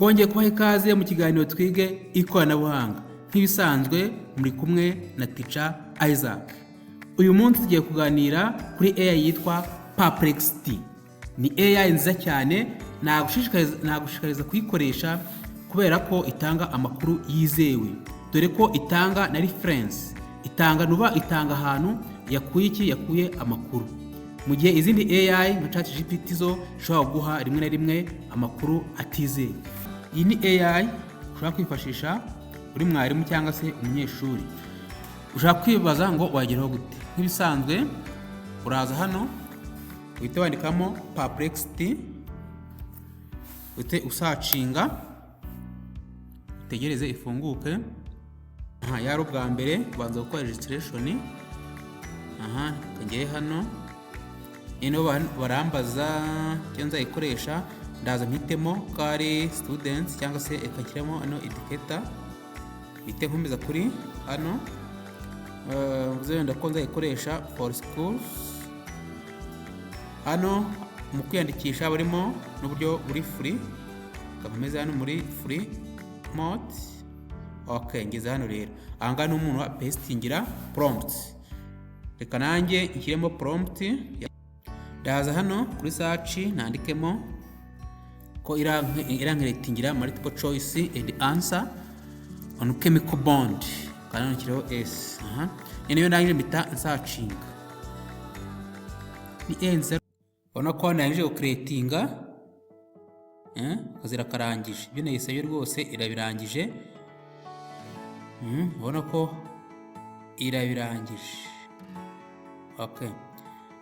Twongeye kubaha ikaze mu kiganiro Twige Ikoranabuhanga. Nk'ibisanzwe muri kumwe na Teacher Isaac. Uyu munsi tugiye kuganira kuri AI yitwa Perplexity. Ni AI nziza cyane, nagushishikariza kuyikoresha kubera ko itanga amakuru yizewe, dore ko itanga na reference, itanga nuba itanga ahantu yakuye iki, yakuye amakuru, mu gihe izindi AI nka ChatGPT zo zishobora kuguha rimwe na rimwe amakuru atizewe. Iyi ni AI ushobora kwifashisha uri mwarimu cyangwa se umunyeshuri. Ushobora kwibaza ngo wageraho gute? Nk'ibisanzwe uraza hano, uhite wandikamo Perplexity, uhite usearchinga, utegereze ifunguke. Aha yari ubwa mbere ubanza gukora registration. Aha kagere hano, noneho barambaza icyo nzayikoresha. Ndaza mpitemo ko ari students cyangwa se ikashyiramo hano educator, mpite nkomeza kuri hano. Mvuze wenda ko nzayikoresha for schools. Hano mu kwiyandikisha barimo n'uburyo buri free, nkomeze hano muri free mode. Ok, ngeze hano rero. Aha ngaha ni umuntu wa pastingira prompt. Reka nanjye nshyiremo prompt. Ndaza hano kuri search, nandikemo ko irancreatingira multiple choice and answer on chemical bond, kandi nshyireho s. Aha niyo ndangije mpita nsearchinga. Ni enza, ubona ko narangije gucreatinga, akazi karangije. Ibyo nayisabye rwose irabirangije. Ubona ko irabirangije. Okay.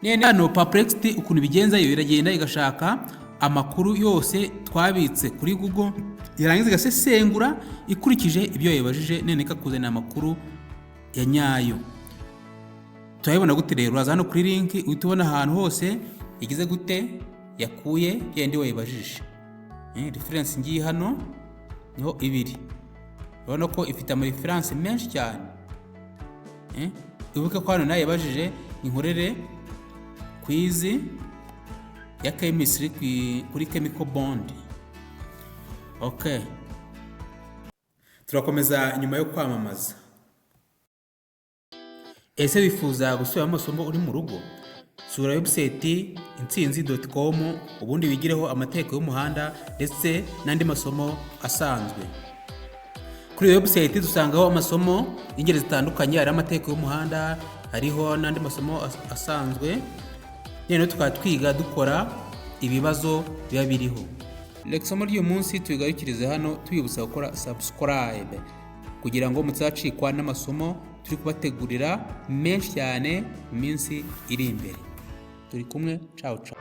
Nene hano Perplexity ukuntu ibigenza, yo iragenda igashaka amakuru yose twabitse kuri Google, yarangiza igasesengura ikurikije ibyo yabajije, none ikakuzanira amakuru ya nyayo. Turabibona gute rero? Uraza hano kuri link, uhita ubona ahantu hose igize gute, yakuye byandi wayibajije. Reference ngiye hano niho ibiri, urabona ko ifite ama reference menshi cyane. Wibuke ko hano nawe yabajije inkorere quiz ya chemistry kuri chemical bond. Okay, turakomeza nyuma yo kwamamaza. Ese wifuza gusubiramo amasomo uri mu rugo? Sura website intsinzi.com, ubundi wigireho amategeko y'umuhanda ndetse n'andi masomo asanzwe. Kuri iyo website dusangaho amasomo y'ingeri zitandukanye, hariho amategeko y'umuhanda, hariho n'andi masomo asanzwe, noneho tukaba twiga dukora ibibazo biba biriho. Reka isomo ry'uyu munsi tubigarukirize hano, tubibutsa gukora subscribe kugira ngo mutazacikwa n'amasomo turi kubategurira menshi cyane mu minsi iri imbere. Turi kumwe, ciao ciao.